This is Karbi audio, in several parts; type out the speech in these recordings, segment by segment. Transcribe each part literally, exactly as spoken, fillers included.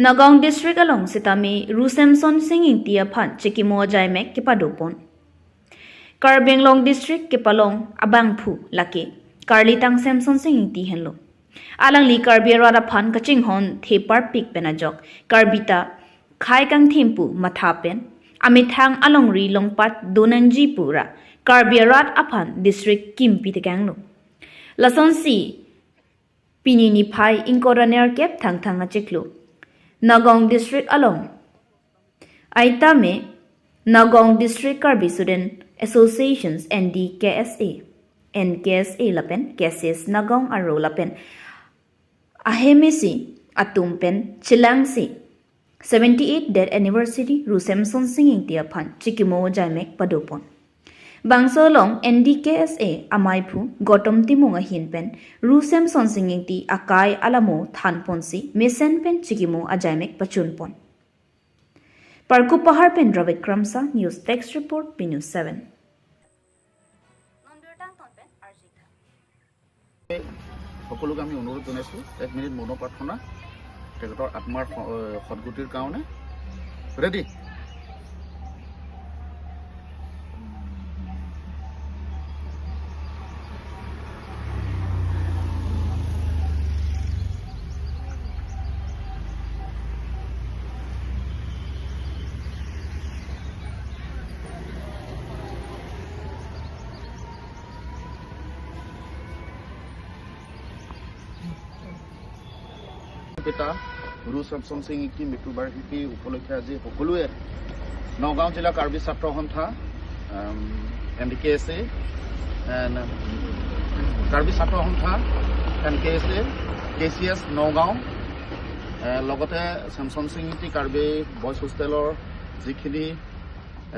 Nagaon District along sitame Ru Semson Sing Ingti aphan chikimo ajaimek kepadopon. Karbi Anglong District kepalong abangphu lake Karlitang Semson Sing Ingti henlo. Alangli Karbi arat aphan kachinghon theparpik pen ajok Karbi ta khei kangthim pu matha pen amethang alongri longpat donangji pura Karbi arat aphan district kimpi tekanglo. Lasonsi pini niphai ingkoi ra nerkep Thangthang achiklo Nagaon District along aitame Nagaon District Karbi Student Associations, N D K S A, N K S A lapen K C S Nagaon aro lapen ahemesi atum pen chelangsi seventy-eight death anniversary Ru Semson Sing Ingti aphan chikimo ajaimek padopon. Bangso along N D K S A amaiphu Gautam Timung ahin pen Ru Semson Sing Ingti akai alamo thanponsi mesen pen chikimo ajaimek pachunpon. Parkup Pahar pen Ravi Kramsa, News Desk Report, B News seven. সকলোকে আমি অনুৰোধ জনাইছোঁ, এক মিনিট মৌন প্ৰাৰ্থনা তেখেতৰ আত্মাৰ স-, সদগতিৰ কাৰণে। ৰেডি? পিতা গুৰু ছেমছন সিং ইংতি মৃত্যুবাৰ্ষিকী উপলক্ষে আজি সকলোৱে নগাঁও জিলা কাৰ্বি ছাত্ৰ সন্থা, এম ডি কে এছ এ, এণ্ড কাৰ্বি ছাত্ৰ সন্থা, এন কে এছ এ, কে চি এছ নগাঁও, এ, লগতে ছেমছন সিং ইংতি কাৰ্বি বয়জ হোষ্টেলৰ যিখিনি,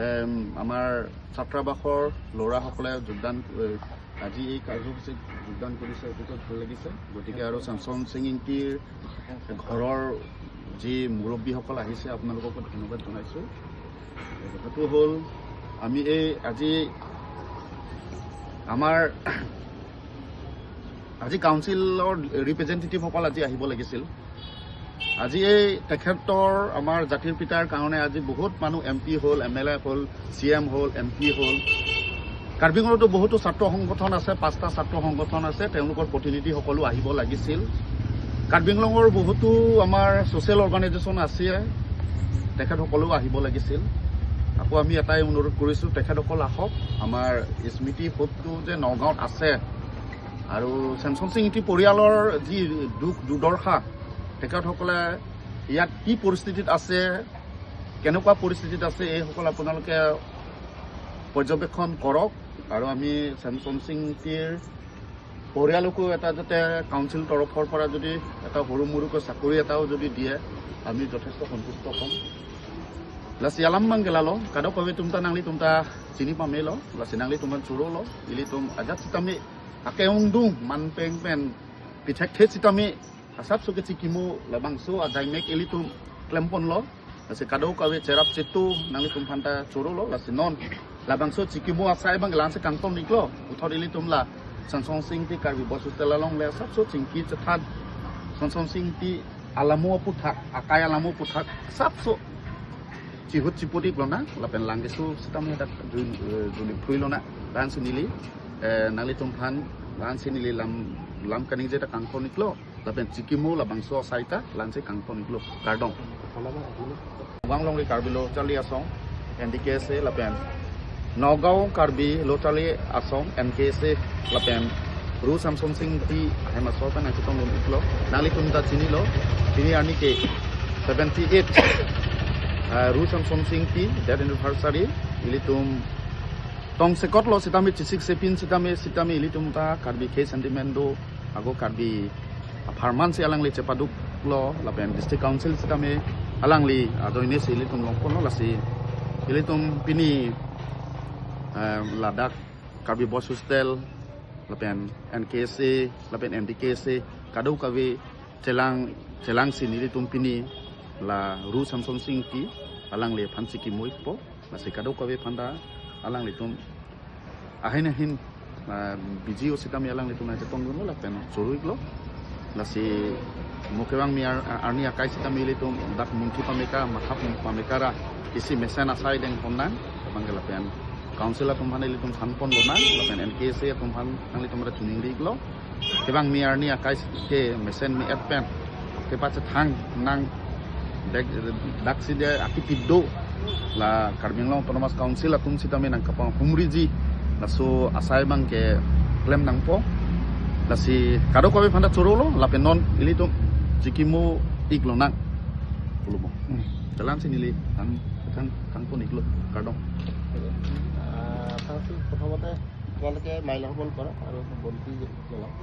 এম, আমাৰ ছাত্ৰাবাসৰ ল'ৰাসকলে যোগদান, এ, আজি এই কাৰ্যসূচীত যোগদান কৰিছে, অতিকৈ ভাল লাগিছে। গতিকে আৰু ছেমছন সিং ইংতিৰ ঘৰৰ যি মুৰব্বীসকল আহিছে, আপোনালোককো ধন্যবাদ জনাইছোঁ। কথাটো হ'ল, আমি এই আজি আমাৰ আজি কাউন্সিলৰ ৰিপ্ৰেজেণ্টেটিভসকল আজি আহিব লাগিছিল। আজি এই তেখেতৰ, আমাৰ জাতিৰ পিতাৰ কাৰণে আজি বহুত মানুহ এম পি হ'ল, এম এল এ হ'ল, চি এম হ'ল, এম পি হ'ল। কাৰ্বি আংলঙতো বহুতো ছাত্ৰ সংগঠন আছে, পাঁচটা ছাত্ৰ সংগঠন আছে, তেওঁলোকৰ প্ৰতিনিধিসকলো আহিব লাগিছিল। কাৰ্বি আংলঙৰ বহুতো আমাৰ ছ'চিয়েল অৰ্গেনাইজেশ্যন আছে, তেখেতসকলেও আহিব লাগিছিল। আকৌ আমি এটাই অনুৰোধ কৰিছোঁ, তেখেতসকল আহক। আমাৰ স্মৃতি সৌধটো যে নগাঁৱত আছে আৰু ছেমছন সিং ইংতি পৰিয়ালৰ যি দুখ দুৰ্দশা, তেখেতসকলে ইয়াত কি পৰিস্থিতিত আছে, কেনেকুৱা পৰিস্থিতিত আছে, এইসকল আপোনালোকে পৰ্যবেক্ষণ কৰক। আৰু আমি ছেমছন সিং ইংতিৰ পৰিয়ালকো এটা যাতে কাউন্সিল তৰফৰ পৰা যদি এটা সৰু মৰুকৈ চাকৰি এটাও যদি দিয়ে, আমি যথেষ্ট সন্তুষ্ট হ'ম। Lasi alam abang ke lalo, kadokave atum ta nanglitum ta chini pamelo, lasi nanglitum aphan chorolo, ilitum ajat sitame ake ungdung manpeng pen pithekthe sitame asapso kechikimo labangso ajaimek ilitum klemponlo. Lasi kadokave cherap chetu nanglitum aphan ta chorolo, lasi non labangso chikimo asai abang la-ansi kangton iklo, puthot ilitum la Semson Singh Ingti Karbi Boys Hostel along le asapso chingki chethan, Semson Singh Ingti alamo aputhak, akai alamo aputhak asapso chihut chiput iklonang, lapen lang keso sitame dak jun, eh, juli phui lonang, la-ansi neli, eh, nanglitum aphan, la-ansi neli lam, lam kaningje ta kangton iklo, lapen chikimo labangso asai ta la-ansi kangton iklo, kardom. Nagaon alongri Karbi Lo Charli Asong, N D K S A, lapen Nagaon Karbi Lo Charli Asong, N K S A, lapen Ru Semson Singh Ingti ahem asor pen nangchetongdun iklo, nanglitum ta chinilo, pini arni ke seventy eight, ah, Ru Semson Singh Ingti death anniversary, ilitum tongsekotlo sitame, chesik chepin sitame, sitame ilitum ta Karbi ke sentiment do, ago Karbi apharman si alangli chepaduklo, lapen District Council sitame alangli ajoine si ilitum longponlo, lasi ilitum pini, eh, ladak Karbi Boys Hostel, lapen N K S A, lapen N D K S A, kadokave chelang, chelangsi nelitum pini la Ru Semson Singh Ingti alangli aphan chikimo ikpo, lasi kadokave aphan ta alanglitum ahin ahin, ah, B G O sitame alanglitum nangchetongdunlo lapen choro iklo, lasi Mo kevangme ar-, arni akai sitame ilitum dak mungki pameka, makhap pameka ra isi mesen asai dengpon nang, kevang ke lapen council atum aphan ilitum thanpon lonang, lapen N K S A atum aphan nanglitum ra choningri iklo. Kevangme arni akai ke mesen me-et pen kepachethang nang dak, dak si de akitip do la Karbi Anglong Autonomous Council atum sitame nangkapanghumriji laso asai abang ke klem nangpo. Lasi kadokave aphan ta chorolo lapen non ilitum chikimo ik lonang. Pulo mo. Hmm. Jalan si neli than, than, thanpon iklo, kardom. আহ, চাওকচোন, প্ৰথমতে তোমালোকে মাইনাসকল কৰা আৰু বন্তি জ্বলাওক।